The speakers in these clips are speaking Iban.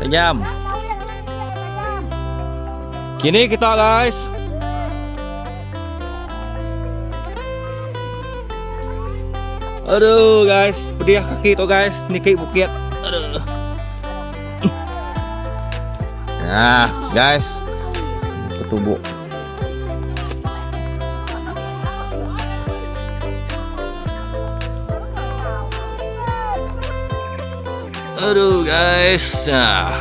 Tajam. Kini kita guys. Aduh guys, pedih kaki tu guys, niki bukit. Aduh. Nah, guys. Ketubuk. Aduh guys. Nah.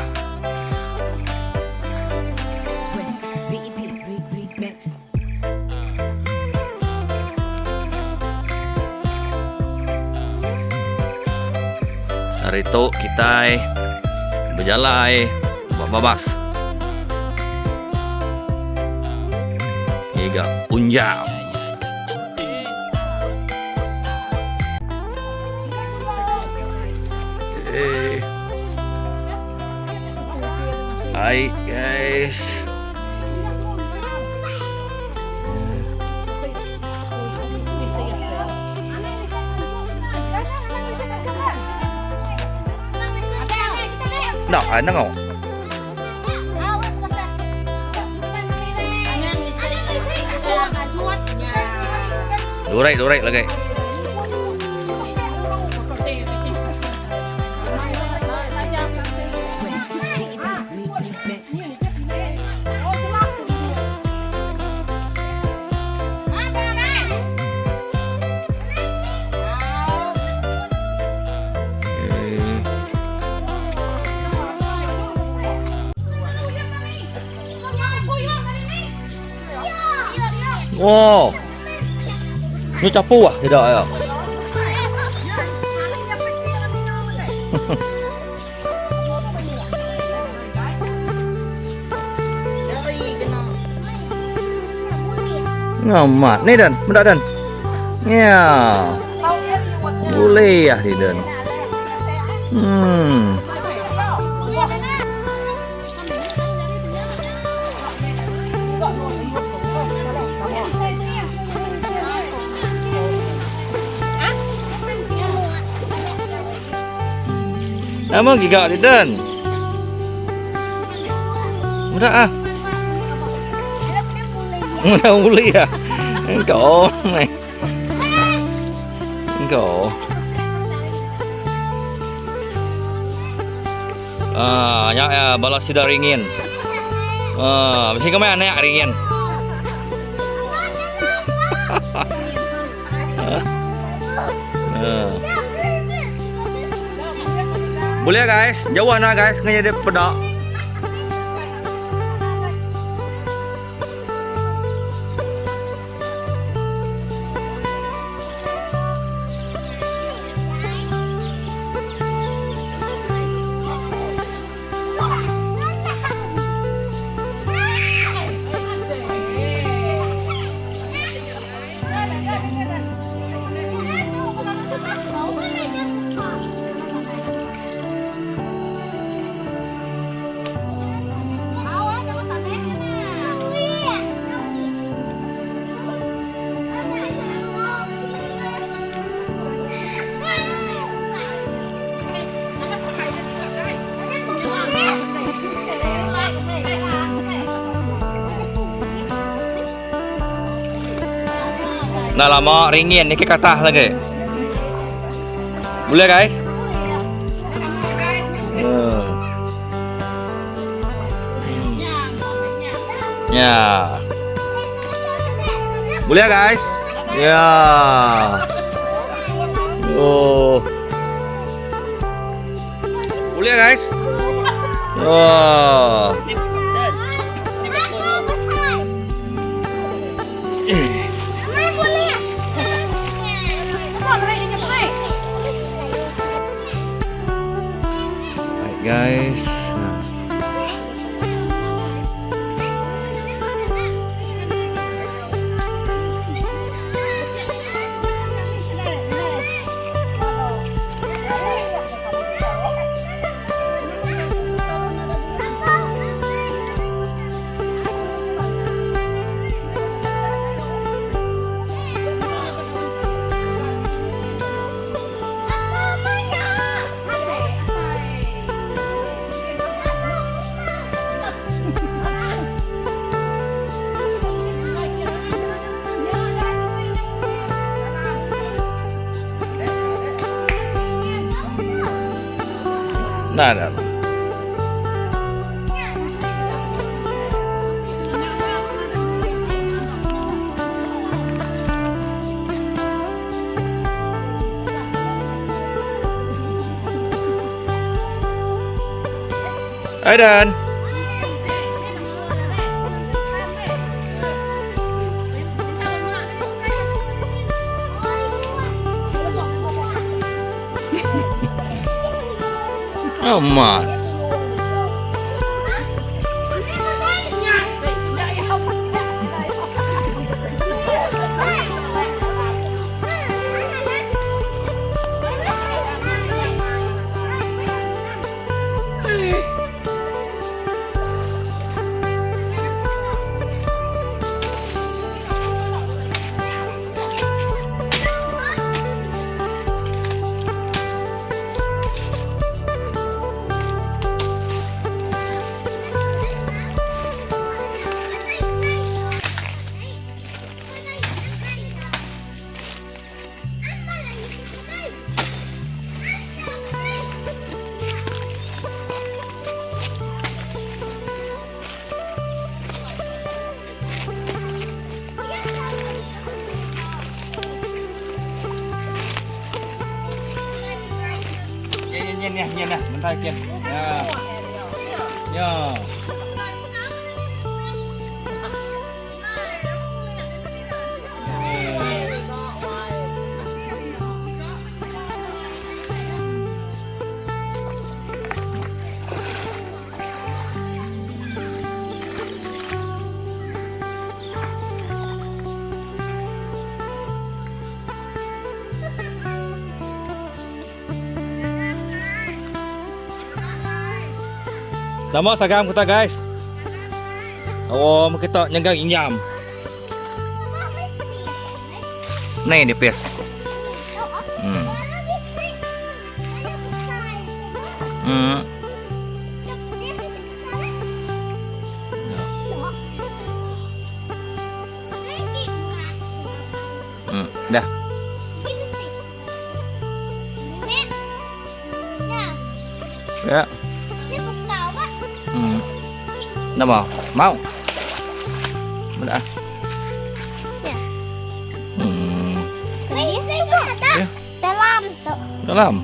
Sehari tu kitai bejalai ba babas ngiga unjam. Ai guys. Nak, ai nengok. Durai, durai lagi. Wow. Ni capu ah tidak ya. Ngamat ni dan, meda dan. Ya. Boleh ya ni dan. Hmm. Nama giga ti den. Muda ah. Muda uli ah. Engkau ni. Engkau. Ah, nya ya bala sida ringin. Ah, mesti kemai anak ringin. Boleh guys, jauh nah guys, ngena jadi pedak. Enda lama ringin niki ke atas lagi. Boleh guys? Hmm. Ya. Boleh guys? Ya. Oh. Boleh guys? Oh. Right guys. Nah, dah. Hai Dan. Amat. Nyin nyin nyin nah, bentar kin. Ya. Ya. Nama sagam kita guys. Oh, kita nyenggang inyam. Ni ni pes. Hmm. Hmm. Hmm, dah. Ya. Hmm. Nama? Mau? Dah. Hmm. Ya. Dalam tu. Dalam.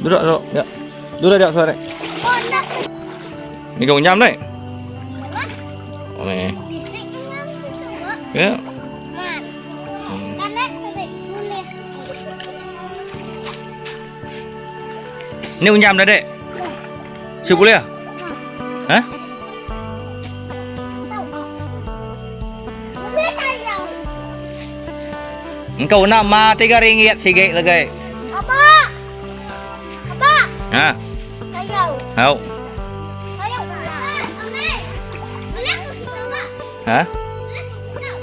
Duduk duduk. Ya. Duduk dia sore. Ni kau nyam dai. Ome. Ya. Ni unyam dah dek. Siap boleh ah? Ha? Engkau nak ma 3 ringgit sikit lagi. Apa? Apa? Ha. Sayau. Hau. Sayau. Boleh aku sama. Ha?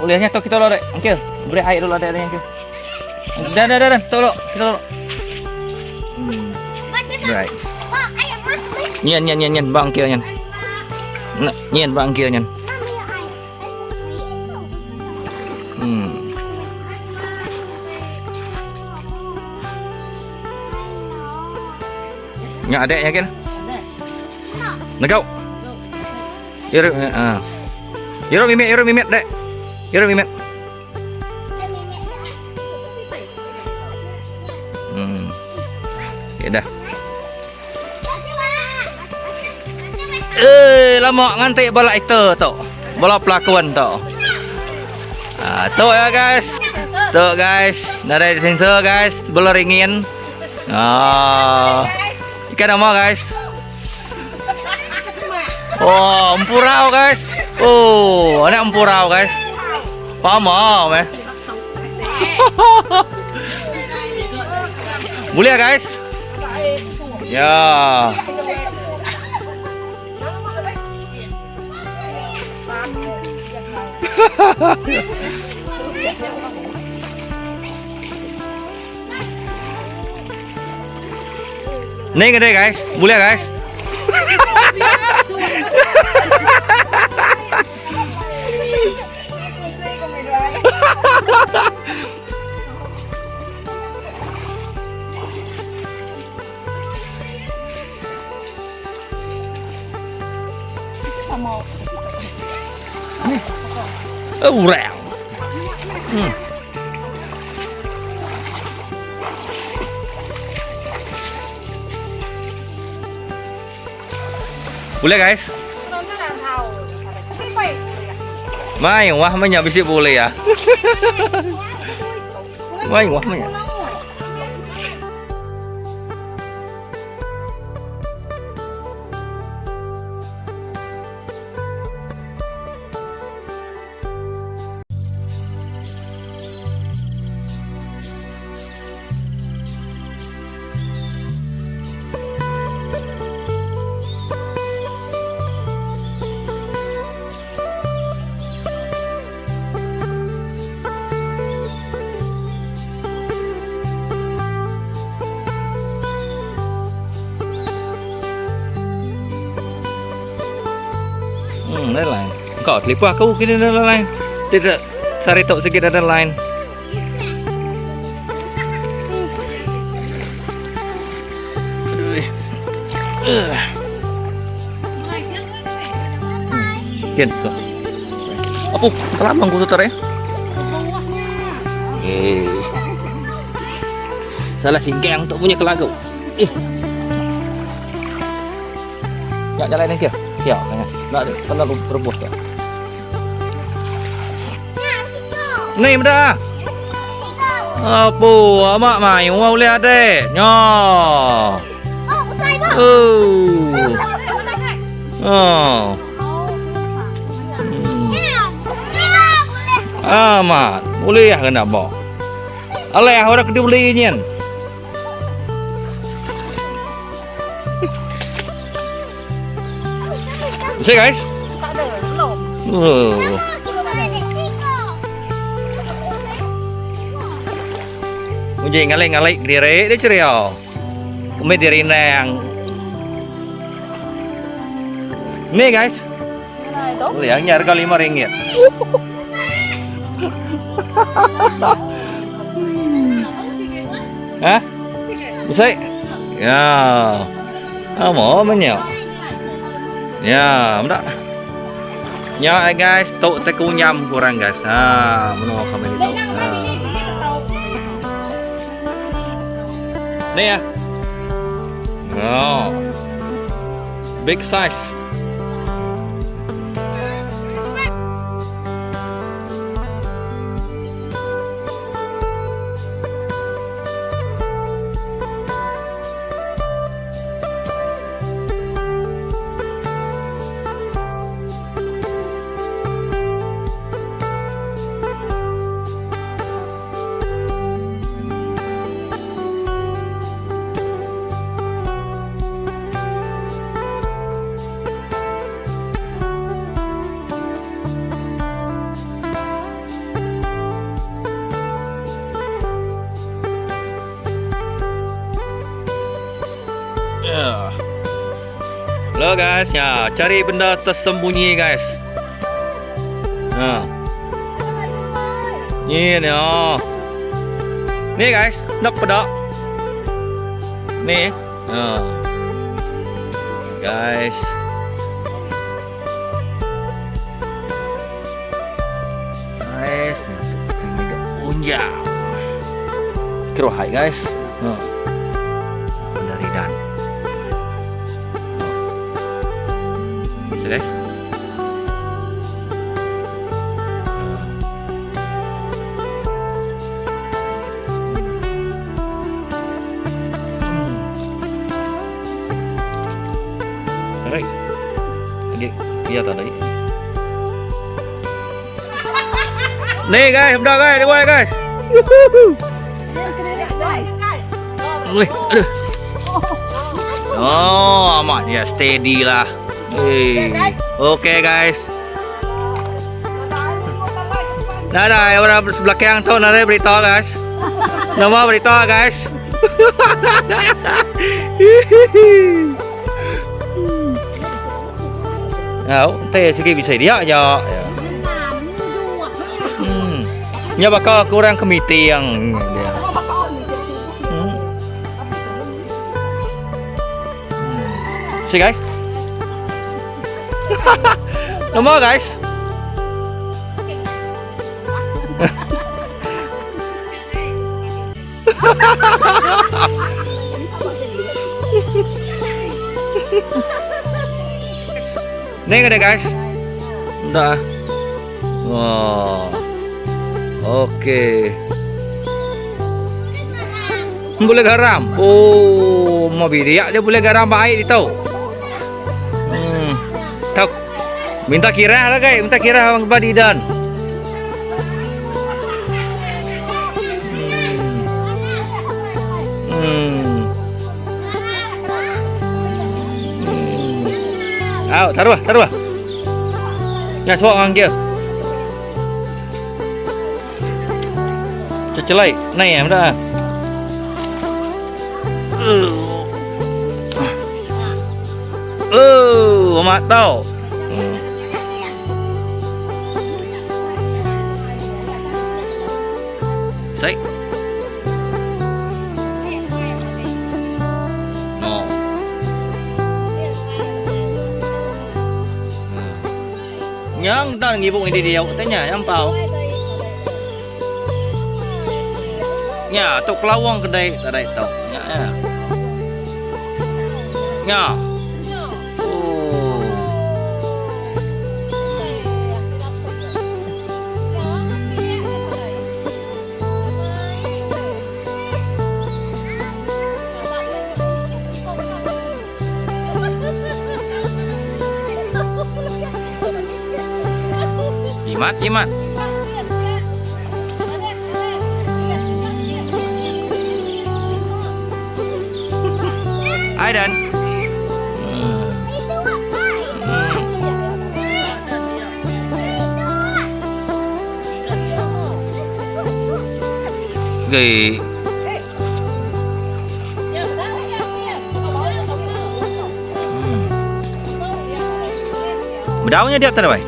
Bolehnya tu kita dek. Angkel, beri air dulu dek ni angkel. Dah dah dah dah, tolong kita tolong. Hmm. Right. Nyen nyen nyen nyen bang kia nyen. Nyen bang kia nyen. Hmm. Nya adek nya kin. Negau. Iru ah. Iru mimit iru mimit dek. Iru mimit. Hmm. Okay, dah. Eh, lama ngantik bola itu tu. Bola pelakuan tu. Ah, tu ya guys. Tu guys, nadai sensor guys, bola ringin. Ah. Ikan nama guys. Oh, empurau guys. Oh, anak empurau guys. Faham eh? Boleh ya guys? Ya. Ni ke guys? Boleh guys? Orang. Boleh guys? Mai wah menya bisi boleh ya. Mai wah menya. Dah line. Kau telefon aku kini dah line. Tidak sari tok sikit ada line. Aduh. Kian tu. Apa? Kelabang ku tutar ya. Eh. Salah singkang tak punya kelagu. Eh. Ya jalan ni kia. Kia jangan. Nak kena rebus tu. Ni benda. Apa amak mai orang boleh ada. Nyo. Oh, besar bang. Oh. Oh. Amat, boleh ya kena bawa. Alah, orang kena beli ni kan. Bisa guys? Tak ada, belum. Oh. Uji ngalih-ngalih diri dia ceria. Kami diri nang. Ni guys. Boleh yang harga RM5. Hah? Bisa? Ya. Ah, mau banyak. Ya, tak. Ya guys, tok teku nyam kurang guys. Ha, menua kami ni tok. Ha. Ni ya. Oh. Big size. Yeah. Hello guys, ya, cari benda tersembunyi guys. Ha. Ni ni oh. Ni guys, nak pedak. Ni. Ha. Guys. Guys, ni tu unjau. Kerohai guys. Ha. Dari dan. Bisa guys. Alright. Lagi, iya tak lagi. Ni guys, budak guys, dia buat guys. Wih, aduh. Oh, amat ya steady lah. Hey. Okay guys. Nah, dah, orang belakang tu nak beritahu guys. Nama beritahu guys. Nah, teh sikit bisa dia ya. Nya bakal kurang kemiti yang dia. See guys. Nama guys. Ni ke guys. Dah. Wah. Okey. Boleh garam. Oh, mau bidik dia boleh garam baik dia tahu. Tahu. Minta kira lah guys, minta kira abang badi dan. Au, taruh, taruh. Ya, suak orang kia. Cecelai, naik ah, dah. Oh, mak tau. Sai. No. Nhớ ta là vụ đi điều thế nhà em vào. Nhà tục lawang kedai tadai tau. Nya ya. Nya. Oh. Jimat, jimat. Aidan. Gay. Bedaunya dia tak bai?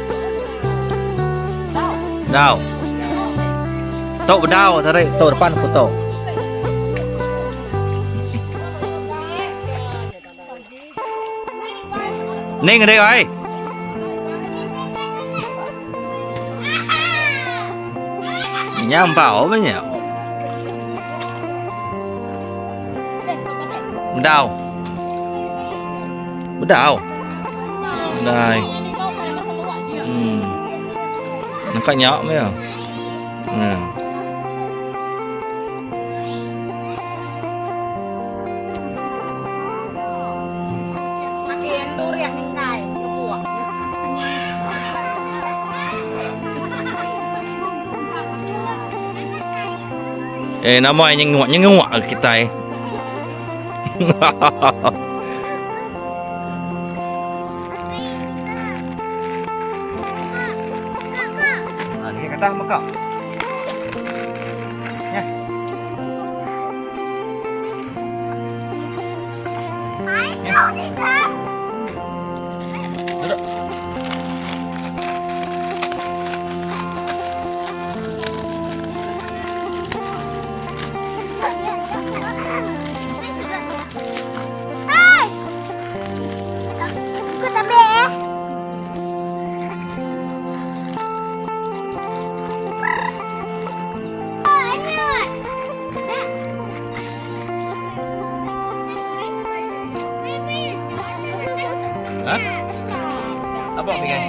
Bedau. Tok bedau tadi, tok depan foto. Ni ngedai ai. Nyampau banyak. Bedau. Bedau. Đây. Nó cạnh nhỏ mới à. Eh, nama yang nyenguk nyenguk kita. Ah, ni kata maka. Ya. Duduk. Hai. Aku tak eh. Ha? Apa pegang?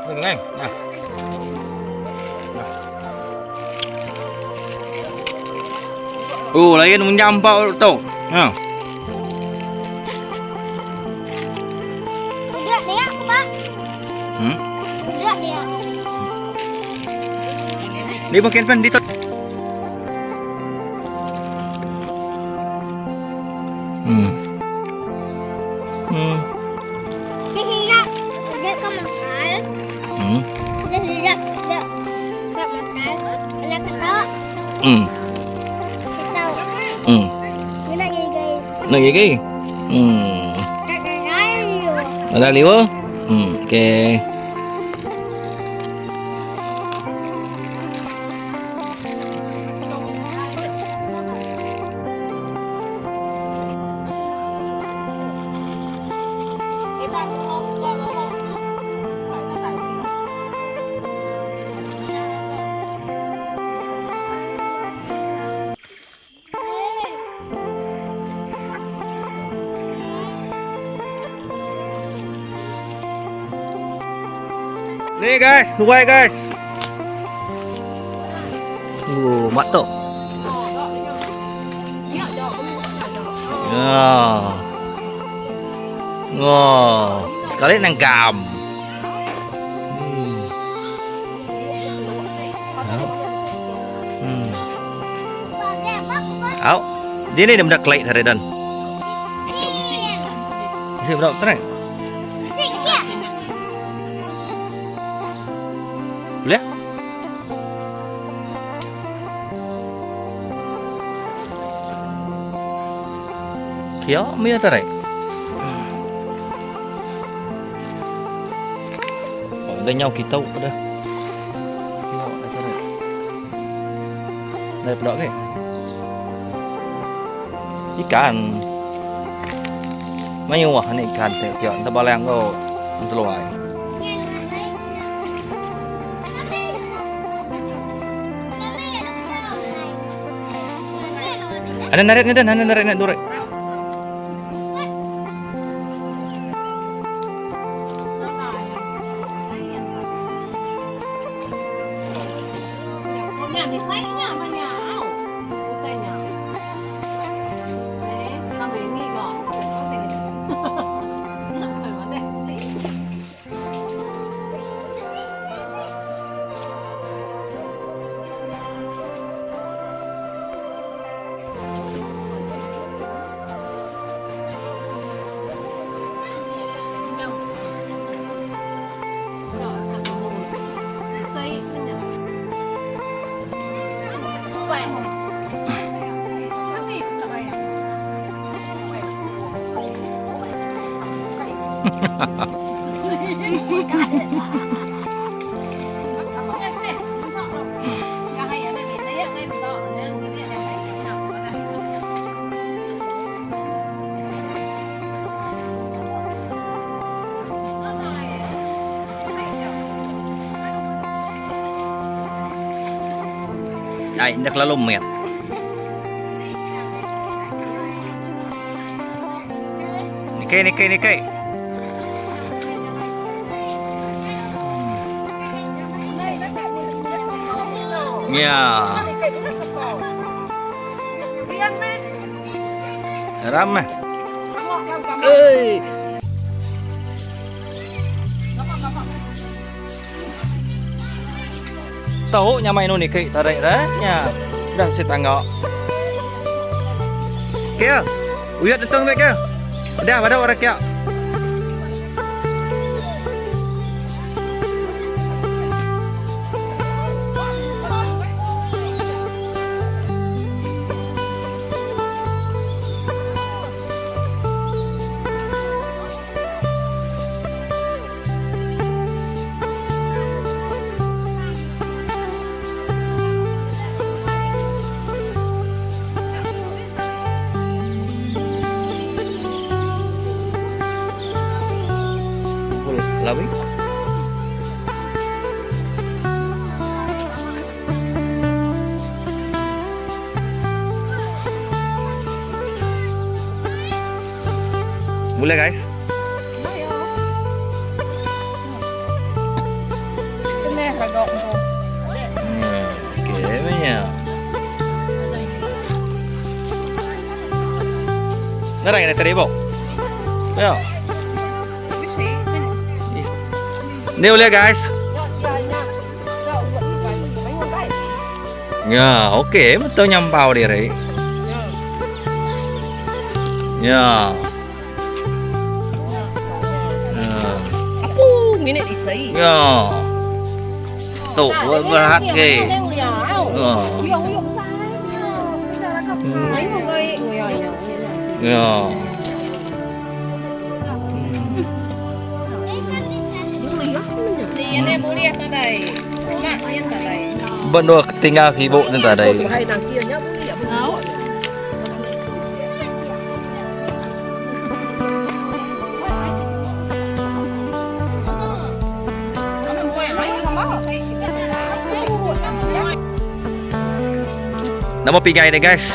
Pegang. Nah. Oh, lain menyampau tu. Ha. Duduk dia, Pak. Duduk dia. Di makin pen dito. Dia siap. Dia ke makan. Dia siap. Dia ke makan. Dia ketawa. Ketawa. Dia nak gigi. Nak gigi? Tak ada liu. Ada liu? Okey. Ni guys, nuai guys. Oh, mak tok. Ya. Wah, sekali nanggam. Hmm. Hmm. Au. Dia ni dia benda kelai tadi dan. Bisi benda terang. Boleh? Kia mia tarik. Oh, dah nyau kita dah. Kia tarik. Dah pelak ke? Ikan. Mayuh ni ikan tengok kia. Entah balang kau seluai. Ada narik ni dan, ada narik ni durek. Ai enda kelalu mit. Niki niki niki. Ya. Ramah. Oi. Tau nyamai nu niki tarik dah nya. Dah si tangga. Kia. Uyat tentung baik kia. Dah pada orang kia. Lawi. Boleh guys. Okey, banyak. Ngarang ada tadi bau. Ya. Ni boleh guys. Ya, okey, betul nyampau diri. Ya. Minit isi. Ya. Tu berat ke. Ya. Ya. Benda tinggal sibuk ni tadi. Nama pigai ni guys.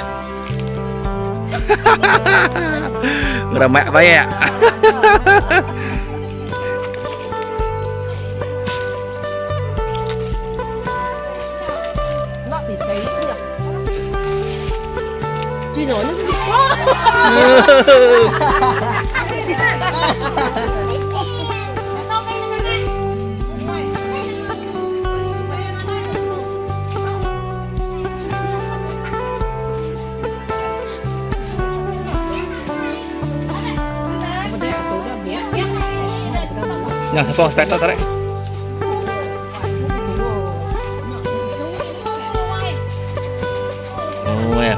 Ngeramak baik. Nya sapa inspector tarik. Oh ya.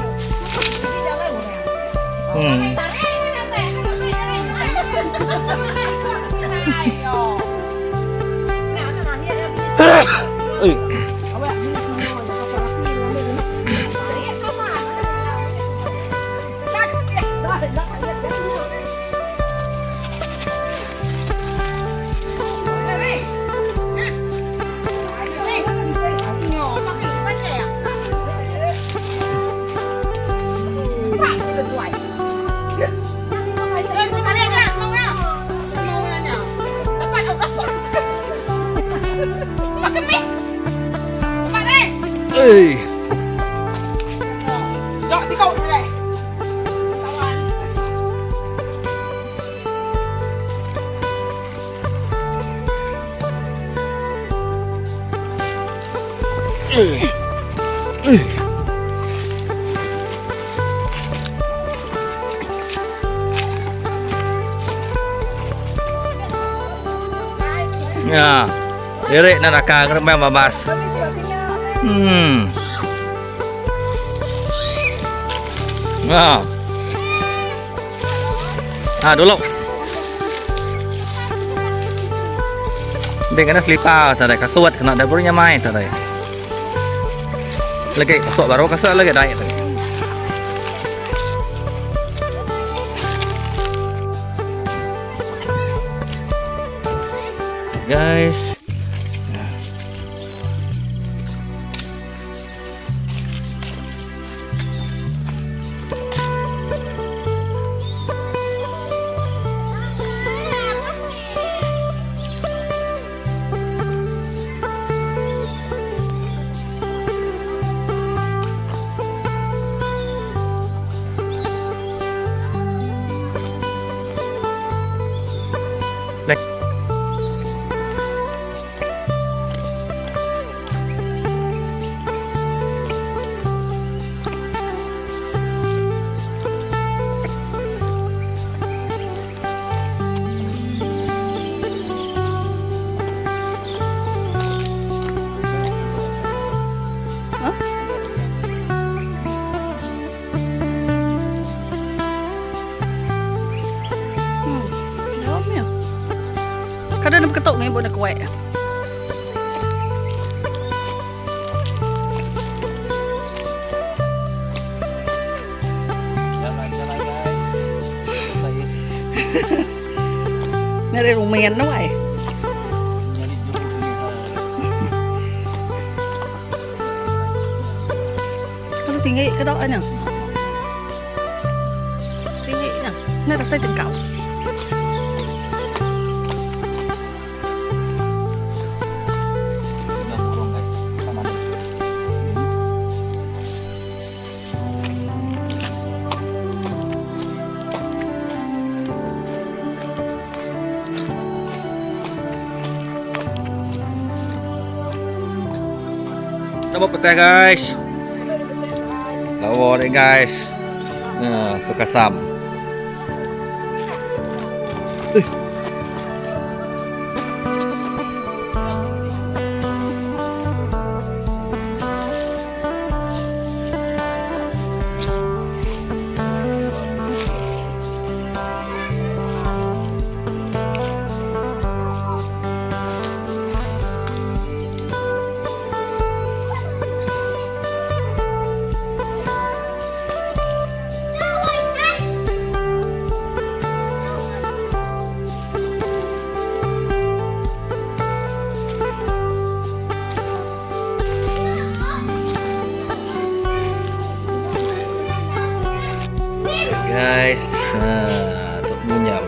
Ui. Ei. Ya. Lirik nak nakal kena main babas. Ha. Ha dulu. Dia kena selipar tadi kasut kena dapur nyamai tadi. Lagi kasut baru kasut lagi naik tadi. Guys. Kada nak ketuk ngai nak kuat. Jalan-jalan guys. Nari rumen tu ai. Kalau tinggi ke tak ni? Tinggi ni. Nak rasa jengkau. Nama petai guys. Lawa ni guys. Ha, pekasam. Guys, tok munyam.